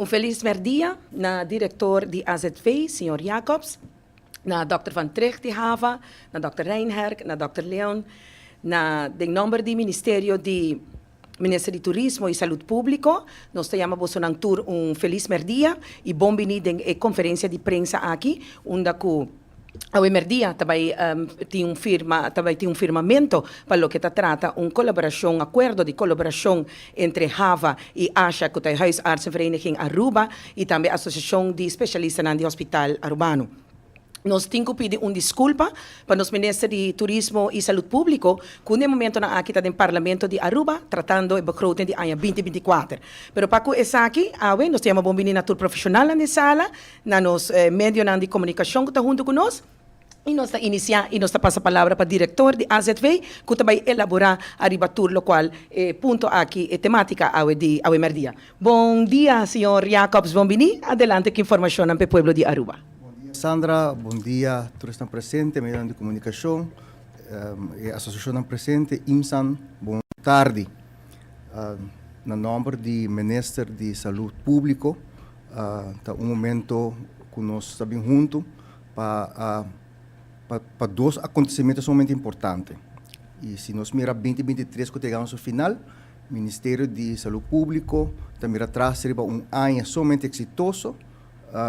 Felis merdia na director di AZV, señor Jacobs, na Dr. Van Tricht di HAVA, na Dr. Reinherk, na Dr. Leon, na den nomber di Ministerio di Minister di Turismo y Salud Publico, nos ta yama bosonan tur un felis merdia y bon bini den e conferencia di prensa aki, unda cu awe merdia ta bay tin un firma, ta bay tin un firmamento pa loke ta trata un colaboracion, acuerdo di colaboracion entre HAVA y ASHA, cu ta e Huisartsenvereniging Aruba y tambe Asociacion di Specialistanan di Hospital Arubano. Nos tin cu pidi un disculpa pa nos Minister di Turismo y Salud Publico cu n'e momentonan aki ta den Parlamento di Aruba tratando e begroting di aña 2024. Pero pa cu esaki, awe nos ta yama bon bini na tur profesionalnan den sala, na nos medionan di comunicacion cu ta hunto cu nos, y nos ta inicia y nos ta pasa palabra pa director di AZV cu ta bay elabora ariba tur locual e punto aki, e tematica awe di awe merdia. Bon dia, señor Jacobs, bon bini. Adelante cu informacionnan p'e pueblo di Aruba. Bon dia, Sandra, bon dia tur esnan presente, medionan di comunicacion, e asociacionnan presente, IMSAN, bon tardi. Na nomber di Minister di Salud Publico, ta un momento cu nos ta bin hunto pa pa dos acontecimento sumamente importante. Y si nos mira 2023 cu ta yegando su final, Ministerio di Salud Publico ta mira atras riba un aña sumamente exitoso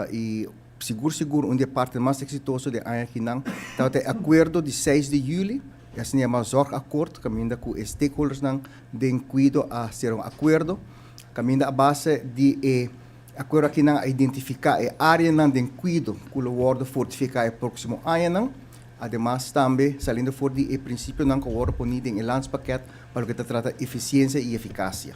y sigur sigur un di e partenan mas exitoso di e aña akinan tabata e acuerdo di 6 di juli, e asina yama Zorgakkoord, caminda cu e stakeholdersnan den cuido a cera un acuerdo, caminda a base di e acuerdo akinan a identifica e areanan den cuido cu lo wordo fortifica e proximo añanan. Ademas tambe saliendo for di e principionan cu a wordo poni den e landspakket pa loke ta trata eficiencia y eficacia.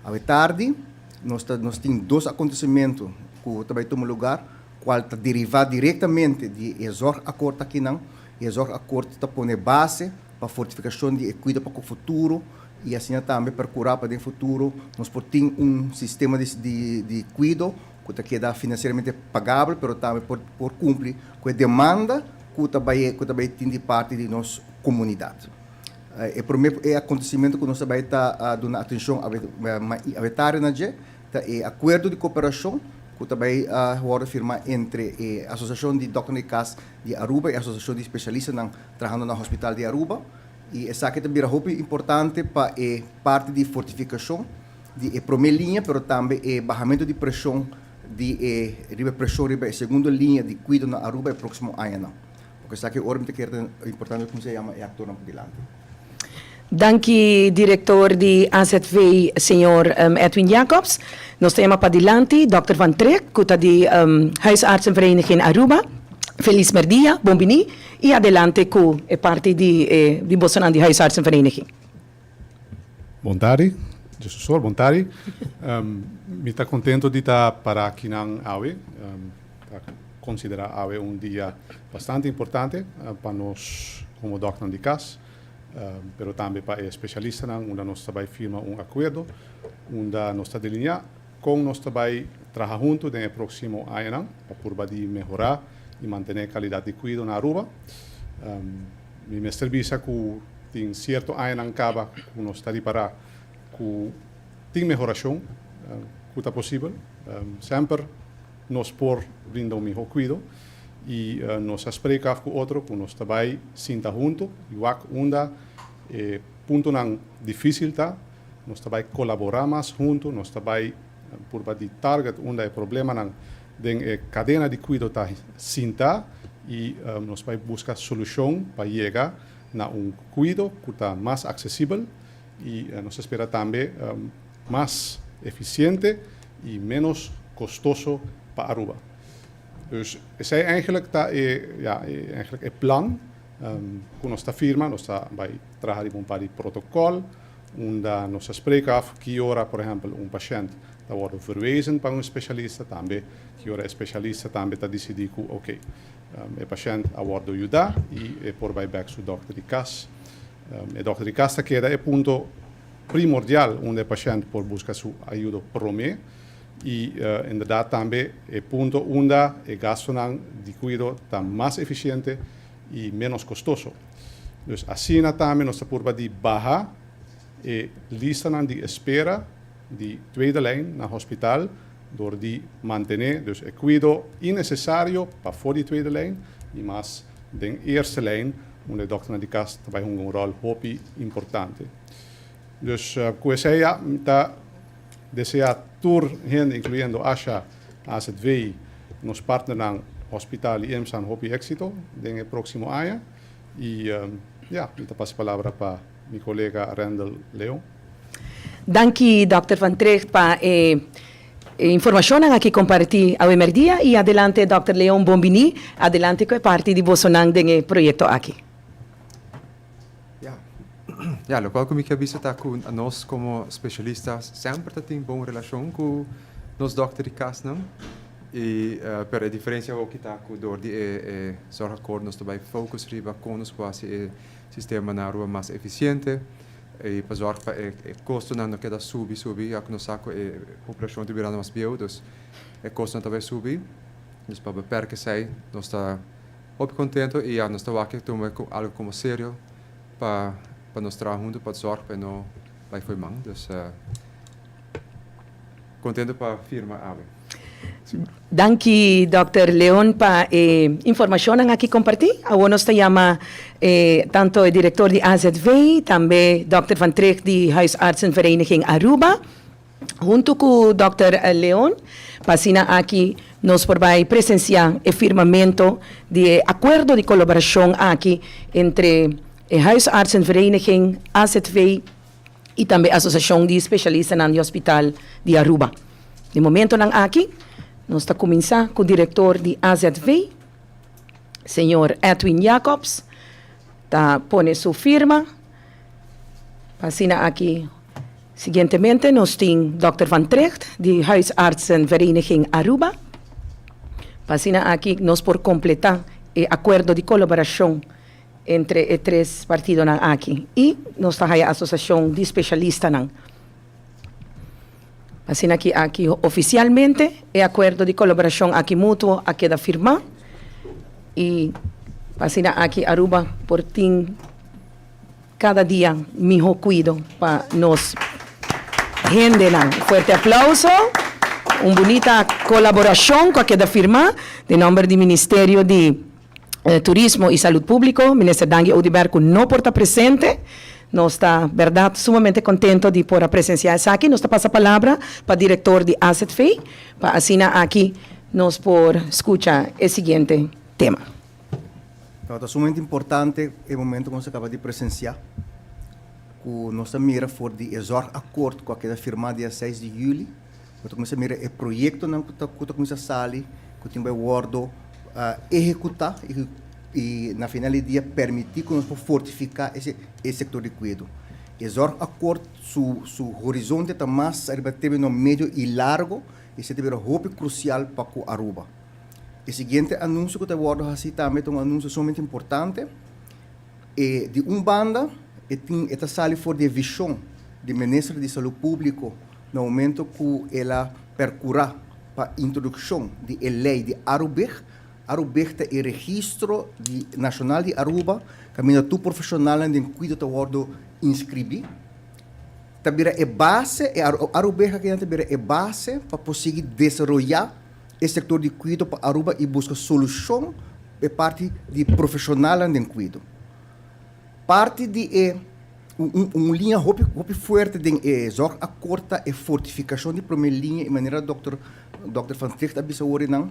Awe tardi nos ta nos tin dos acontecimento cu ta bay tuma lugar cual ta deriva directamente di e zorgakkoord akinan. E zorgakkoord ta pone base pa fortificacion di e cuido pa cu futuro y asina tambe percura pa den futuro nos por tin un sistema di di di cuido cu ta keda financieramente pagabel pero tambe por por cumpli cu e demanda cu ta bay cu ta bay tin di parti di nos comunidad. E prome e acontecimento cu nos ta bay ta duna atencion awe tarde na dje ta e acuerdo di cooperacion cu ta bay wordo firma entre e Asociacion di Dokternan di Cas di Aruba y Asociacion di Specialistanan trahando na Hospital di Aruba y esaki ta bira hopi importante pa e parti di fortificacion di e prome liña pero tambe e bahamento di presion di e riba e presion riba e segundo liña di cuido na Aruba e proximo añanan. Porque esaki ora mi ta kere ta importante como se yama e actornan padilanti. Danki director di AZV señor Edwin Jacobs. Nos ta yama padilanti Dòkter Van Trek cu ta di Huisartsenvereniging Aruba. Feliz merdia, bon bini y adelante cu e parti di e di bosonan di Huisartsenvereniging. Bon tardi, Jesusor, bon tardi. Mi ta contento di ta para akinan awe. Ta considera awe un dia bastante importante pa nos como dokternan di cas, pero tambe pa e specialistanan unda nos ta bay firma un acuerdo unda nos ta delinea con nos ta bay traha hunto den e proximo añanan pa purba di mehora y mantene calidad di cuido na Aruba. Mi mester bisa cu tin cierto añanan caba cu nos ta ripara cu tin mehoracion cu ta posibel. Semper nos por brinda un miho cuido y nos a spreek af cu otro cu nos ta bay sinta hunto y wak unda e puntonan dificil ta. Nos ta bay colabora mas hunto, nos ta bay purba di target unda e problemanan den e cadena di cuido ta sinta y nos bay busca solucion pa yega na un cuido cu ta mas accesibel y nos ta spera tambe mas eficiente y menos costoso pa Aruba. Dus esey eigenlijk ta e, ja, eigenlijk e plan cu nos ta firma. Nos ta bay traha riba un par di protocol unda nos ta spreek af ki ora, por ehempel, un pashent ta wordo verwezen pa un specialista, tambe ki ora e specialista tambe ta dicidi cu ok, e pashent a wordo yuda y e por bay bek su dokter di cas. E dokter di cas ta keda e punto primordial unda e pashent por busca su ayudo prome y inderdaad tambe e punto unda e gastonan di cuido ta mas eficiente y menos costoso. Dus asina tambe nos ta purba di baha e listanan di espera di tweede lijn na hospital. Dor di mantené dus e kuido innesesario pafó di tweede lijn i mas den eerste lijn unda e dòkternan di kas ta bai hunga un ròl hopi importante. Dus ku esei ya mi ta deseá tur hende inkluyendo Asha, AZV, nos partnernan hospital i EMSAN hopi éksito den e próksimo aña i ya mi ta pasa e palabra pa mi kolega Randall Leon. Danki Dòkter Van Trigt pa e informashonnan aki kompartí awe mèrdia i adelante Dòkter Leon bon biní adelante ku e parti di bosonan den e proyekto aki. Ya, ya lokual ku mi ke bisa ta ku nos komo spesialista semper ta tin bon relashon ku nos dòkter di kasnan i pero e diferensia hoki ta ku dor di e e zorgakkoord nos ta bai focus riba kon nos por hasi e sistema na Aruba mas efisiente. I pa zorg pa e kostonan no keda subi subi, ya ku nos sa ku e populashon ta birando mas bieu, dus e kostonan ta bai subi. Dus pa beperk esei nos ta hopi kontento i ya nos ta wak e tuma algu komo serio pa pa nos traha huntu pa zorg pa e no bai fo'i man. Dus kontento pa firma awe. Danki Dòkter Leon pa e informashonnan aki kompartí. Awor nos ta yama e tanto e direktor di AZV, tambe Dòkter Van Trigt di Huisartsenvereniging Aruba, huntu ku Dòkter Leon, pa asina aki nos por bai presensiá e firmamento di e akuerdo di kolaborashon aki entre e Huisartsenvereniging, AZV, i tambe Asosiashon di Spesialistanan di Hospital di Aruba. Den momentonan aki nos ta kuminsá ku direktor di AZV, señor Edwin Jacobs, ta pone su firma. Pa asina aki siguientemente nos tin dòkter Van Trigt di Huisartsenvereniging Aruba. Pa asina aki nos por kompletá e akuerdo di kolaborashon entre e tres partidonan aki i nos ta haya asosiashon di spesialistanan. Asina ki aki ofisialmente e akuerdo di kolaborashon aki mutuo a keda firmá i asina aki Aruba por tin kada dia mihó kuido pa nos hendenan. Fuerte aplauso. Un bunita kolaborashon ku a keda firmá den nòmber di Ministerio di. Turismo y Salud Publico, Minister Dangui Oduber cu no por ta presente. Nos ta berdad sumamente contento di por a presencia esaki. Nos ta pasa palabra pa director di AZV pa asina aki nos por scucha e siguiente tema. Tabata sumamente importante e momento cu nos a caba di presencia cu nos ta mira for di e zorgakkoord cu a keda firma dia seis di juli. Bo ta kuminsá mira e proyektonan ku ta ku ta kuminsá sali, ku tin bai wòrdu ehekutá i na final di dia permití ku nos por fortifiká e e sektor di kuido. E zorgakkoord su su horizonte ta mas ariba término medio i largo i esei ta bira hopi krusial pa ku Aruba. E siguiente anunsio ku ta wòrdu hasí tambe ta un anunsio sumamente importante. E di un banda e tin e ta sali for di e vishon di Minister di Salú Públiko na momento ku el a perkurá pa introdukshon di e lei di Arubig. Arubig ta e registro di nashonal di Aruba kaminda tur profeshonalnan den kuido ta wòrdu inskribí. Ta bira e base, e Arubig akinan ta bira e base pa por sigui desaroyá e sektor di kuido pa Aruba i buska solushon pa e parti di profeshonalnan den kuido. Parti di e un un liña hopi hopi fuerte den e zorgakkoord ta e fortifikashon di promé liña i manera dòkter dòkter Van Trigt a bisa wor einan,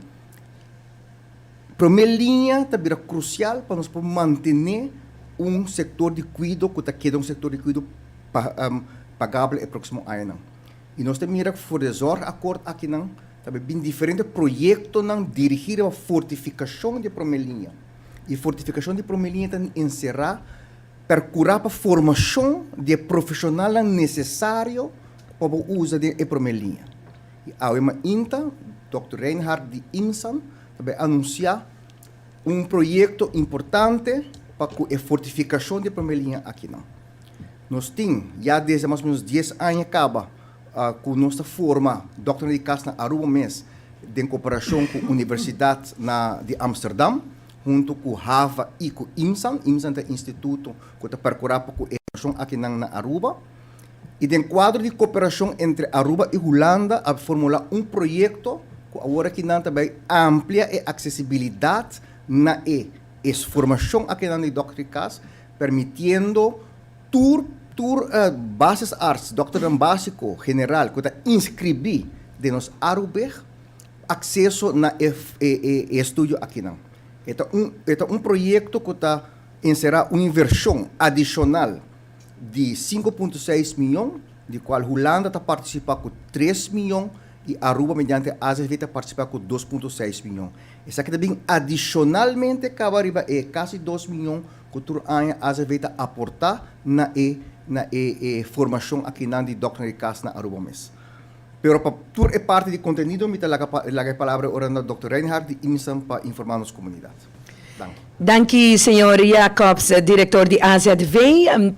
promé liña ta bira krusial pa nos por mantené un sektor di kuido ku ta keda un sektor di kuido pa pagabel e próksimo añanan. I nos ta mira ku for di e zorgakkoord akinan Ta bin diferente proyektonan dirigí riba fortifikashon di e promé liña. I fortifikashon di e promé liña ta enserá perkurá pa formashon di e profeshonalnan nesesario pa bo usa den e promé liña. I awe mainta Dòkter Reinhard di IMSAN ta bai anunsiá un proyekto importante pa ku e fortifikashon di e promé liña akinan. Nos tin ya desde mas o menos dies aña kaba ku nos ta forma dòkternan di kas na Aruba mes den koperashon ku Universidat na di Amsterdam huntu ku hava i ku IMSAN. IMSAN ta e instituto ku ta perkurá pa ku edukashon akinan na Aruba. Y den cuadro di cooperacion entre Aruba y Hulanda a formula un proyecto cu awor aki nan ta bay amplia e accesibilidad na e e formacion akinan di dokter di cas, permitiendo tur tur basisarts, dokternan basico, general, cu ta inscribi den nos Arubig, acceso na e e estudio akinan. E ta un e ta un proyecto cu ta encera un inversion adicional di 5.6 miyon, di cual Hulanda ta participa cu 3 miyon y Aruba mediante AZV ta participa cu 2.6 miyon. Esaki ta bin adicionalmente caba riba e casi 2 miyon cu tur aña AZV ta aporta na e na e e formacion akinan di dokter di cas na Aruba mes. Pero pa tur e parti di contenido mi ta laga laga e palabra ora na Dòkter Reinhard di IMSAM pa informa nos comunidad. Danki. Danki señor Jacobs, director di AZV.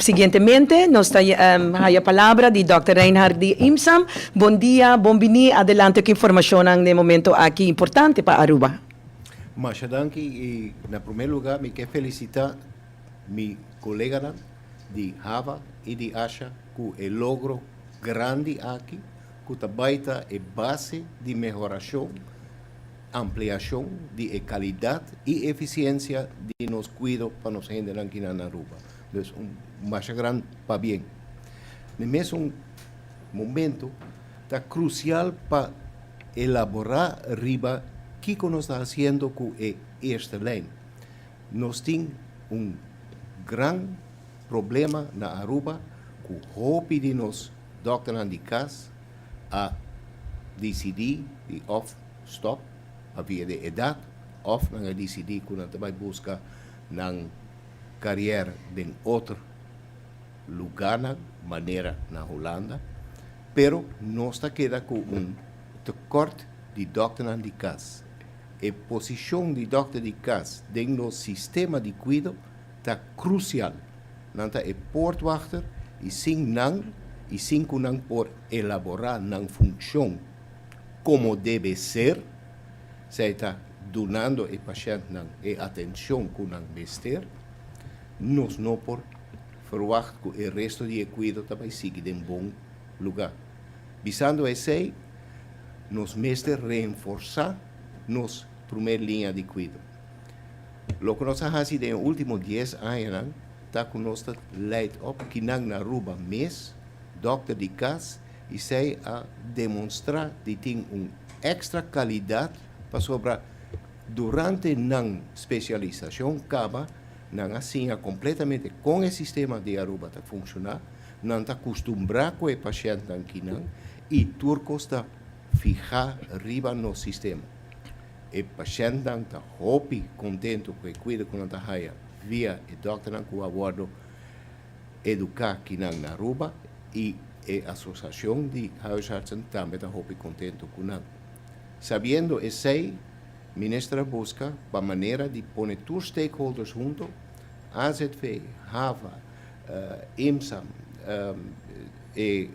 Siguientemente nos ta haya palabra di Dòkter Reinhard di IMSAM. Bon dia, bon bini, adelante cu informacionnan den momento aki importante pa Aruba. Masha danki y na primer lugar mi ke felicita mi coleganan di Hava y di Asha cu e logro grandi aki ku ta bai ta e base di mehorashon, ampliashon di e kalidat i efisiensia di nos kuido pa nos hendenan kinan na Aruba. Dus un masha gran pabien. Na e mesun momento ta krusial pa elaborá riba kiko nos ta hasiendo ku e eerste lijn. Nos tin un gran problema na Aruba ku hopi di nos dòkternan di kas a disidí di òf stòp pa via di edat òf nan a disidí ku nan ta bai buska nan karièr den otro lugánan manera na Hulanda. Pero nos ta keda ku un tekòrt di dòkternan di kas. E posishon di dòkter di kas den nos sistema di kuido ta krusial. Nan ta e poortwachter i sin nan i sin ku nan por elaborá nan funshon komo debe ser, esei ta dunando e pashèntnan e atenshon ku nan mester, nos no por ferwagt ku e resto di e kuido ta bai sigui den bon lugá. Bisando esei, nos mester reenforsá nos promé liña di kuido. Loke nos a hasi den e último dies añanan ta ku nos ta leid op kinan na Aruba mes, dòkter di kas, i esei a demonstrá di tin un èkstra kalidat pasobra durante nan spesialisashon kaba nan a siña kompletamente kon e sistema di Aruba ta funshoná, nan ta kustumbrá ku e pashèntnan kinan i tur kos ta fihá riba nos sistema. E pashèntnan ta hopi kontentu ku e kuido ku nan ta haya via e dòkternan ku a wòrdu eduká kinan na Aruba i e asosiashon di huisartsen tambe ta hopi kontentu ku nan. Sabiendo esei, minister a buska pa manera di pone tur stakeholders hunto, AZV, hava, IMSAM, e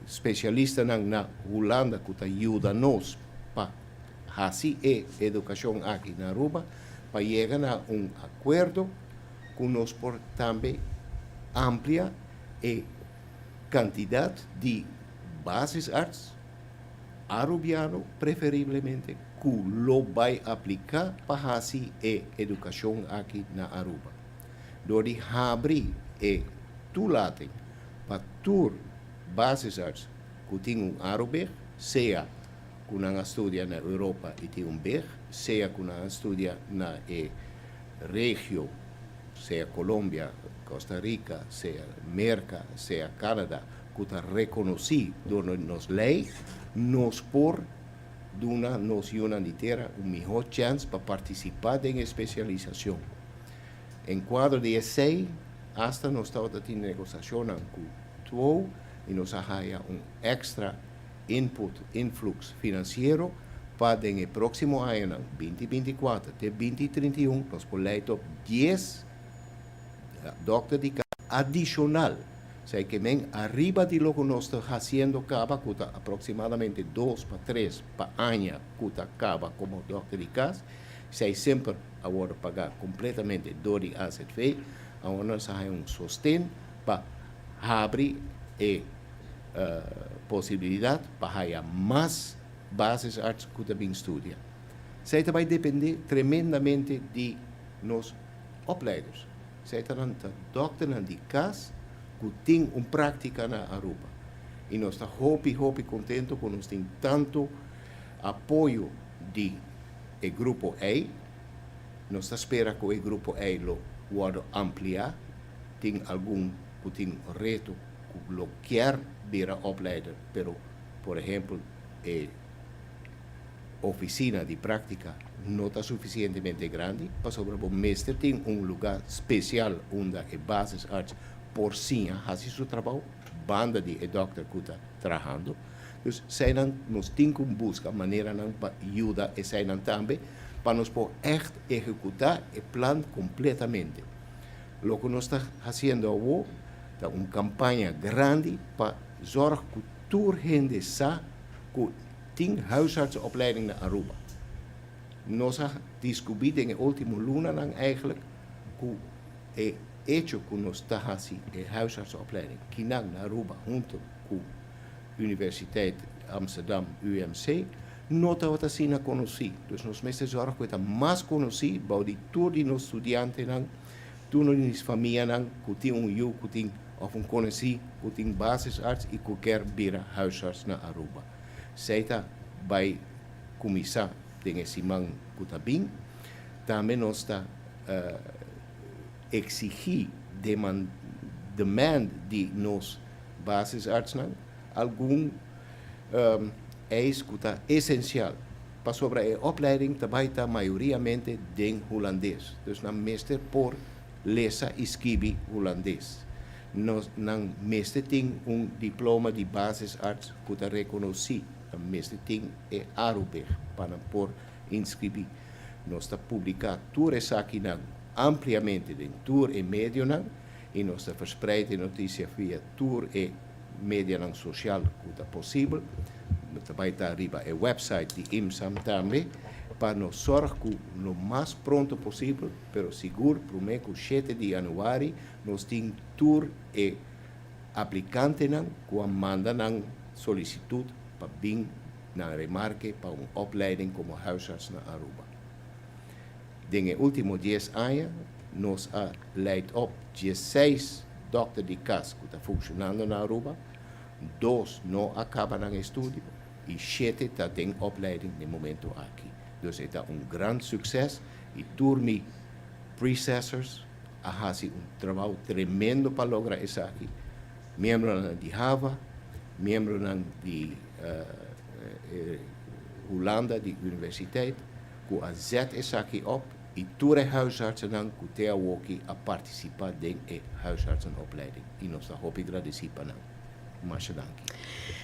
spesialistanan na Hulanda ku ta yuda nos pa hasi e edukashon aki na Aruba pa yega na un akuerdo ku nos por tambe amplia e kantidat di basisarts arubiano preferiblemente ku lo bai apliká pa hasi e edukashon aki na Aruba. Dor di habri e toelating pa tur basisarts ku tin un Arubig, sea ku nan a studia na Europa i tin un big, sea ku nan a studia na e regio, sea Colombia, Costa Rica, sea Merka, sea Canada, ku ta rekonosí dor nos lei, nos por duna nos yunan di tera un mihó chèns pa partisipá den e spesialisashon. En kuadro di esei, asta nos tabata tin negosashonnan ku two i nos a haya un èkstra input, influx, finansiero pa den e próksimo añanan, 2024 te 2031, nos por lei top 10 dòkter di kas adishonal. Esei ke men ariba di loke nos ta hasiendo kaba ku ta aproksimadamente dos pa tres pa aña ku ta kaba komo dòkter di kas. Esei semper a wòrdu pagá kompletamente dor di AZV. Awor nos a haña un sosten pa habri e. posibilidad pa haya mas basisarts cu ta bin studia. Esey ta bay depende tremendamente di nos opleiders. Esey ta nan ta dokternan di cas cu tin un practica na Aruba. Y nos ta hopi hopi contento cu nos tin tanto apoyo di e grupo ey. Nos ta spera cu e grupo ey lo wordo amplia. Tin algun cu tin reto cu lo kier bira opleider, pero por ehempel e oficina di practica no ta suficientemente grandi pasobra bo mester tin un lugar special unda e basisarts por siña haci su trabou banda di e dokter cu ta trahando. Dus eseinan nos tin cu busca maneranan pa yuda eseinan tambe pa nos por echt ehecuta e plan completamente. Loke nos ta haciendo awo ta un campaña grandi pa zorg cu tur hende sa cu tin huisartsenopleiding na Aruba. Nos a descubri den e ultimo lunanan eigenlijk cu e hecho cu nos ta haci e huisartsenopleiding kinan na Aruba hunto cu Universiteit Amsterdam, UMC, no tabata asina conoci. Dus nos mester zorg cu e ta mas conoci bou di tur di nos studiantenan, tur di nos famianan cu tin un yu cu tin of un conoci cu tin basisarts y cu kier bira huisarts na Aruba. Esey ta bay cuminsa den e siman cu ta bin. Tambe nos ta exigi, demand di nos basisartsnan algun eis cu ta esencial pasobra e opleiding ta bay ta mayoriamente den Hulandes. Dus nan mester por lesa y skibi Hulandes. Nos nan mester tin un diploma di basisarts cu ta reconoci. Nan mester tin e Arubig pa nan por inscribi. Nos ta publica tur esakinan ampliamente den tur e medionan y nos ta verspreid e noticia via tur e medianan social cu ta posibel. Ta bay ta riba e website di IMSAM tambe pa nos zorg cu lo mas pronto posibel, pero sigur prome cu shete di januari nos tin tur e aplicantenan cu a manda nan solicitud pa bin na remarke pa un opleiding como huisarts na Aruba. Den e ultimo dies aña nos a leid op diesseis dokter di cas cu ta funcionando na Aruba, dos no a caba nan estudio y shete ta den opleiding den momento aki. Dus e ta un gran succes y tur mi precessors a haci un trabao tremendo pa logra esaki. Miembronan di HAVA, miembronan di Hulanda di universiteit cu a zet esaki op y tur e huisartsennan cu te awoki a participa den e huisartsenopleiding y nos ta hopi gradeci pa nan. Masha danki.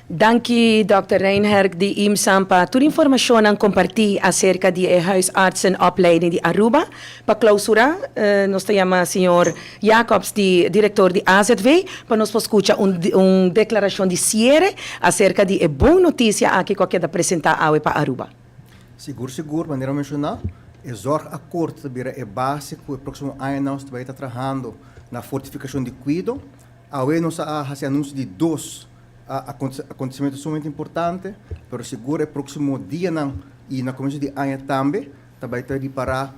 Danki Dòkter Reinherk di IMSAM pa tur informashonnan kompartí aserka di e huisartsenopleiding di Aruba. Pa klausura nos ta yama señor Jacobs di direktor di AZV pa nos por skucha un un deklarashon di siere aserka di e bon notisia aki ku a keda presentá awe pa Aruba. Sigur sigur, manera menshoná, e zorgakkoord ta bira e base ku e próksimo añanan nos ta bai ta trahando na fortifikashon di kuido. Awe nos a hasi anunsio di dos akontesimentu sumamente importante, pero sigur e próksimo dianan i na komienso di aña tambe ta bai ta ripará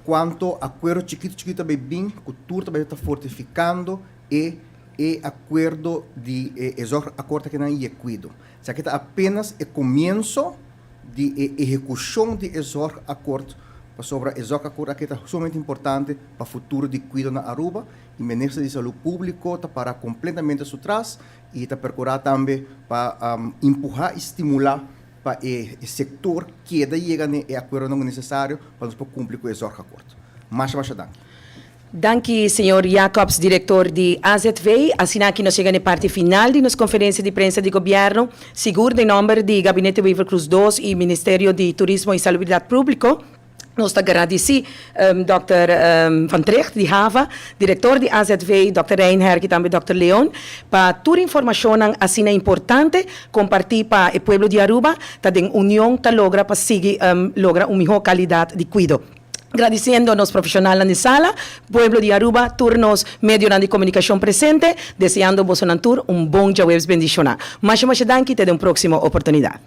kuantu akuerdo chikitu chikitu ta bai bin ku tur ta bai ta fortifikando e e akuerdo di e zorgakkoord akinan i e kuido. Esaki ta apenas e komienso di e ehekushon di e zorgakkoord pasobra e zorgakkoord aki ta sumamente importante pa futuro di kuido na Aruba i Minister di Salú Públiko ta para kompletamente su tras i ta perkurá tambe pa empuhá i stimulá pa e sektor keda yega na e akuerdonan nesesario pa nos por kumpli ku e zorgakkoord. Masha masha danki. Danki señor Jacobs, director di AZV. Asina aki nos yega na e parti final di nos conferencia di prensa di Gobierno. Sigur den nomber di Gabinete Wever-Croes dos y Ministerio di Turismo y Salubridad Publico, nos ta gradici dòkter Van Trigt di Hava, director di AZV, dòkter Reinherk y tambe dòkter Leon pa tur informacionnan asina importante comparti pa e pueblo di Aruba ta den union ta logra pa sigui logra un miho calidad di cuido. Gradiciendo nos profesionalnan di sala, pueblo di Aruba, tur nos medionan di comunicacion presente, deseando bosonan tur un bon djaweps bendiciona. Masha masha danki, te den un proximo oportunidad.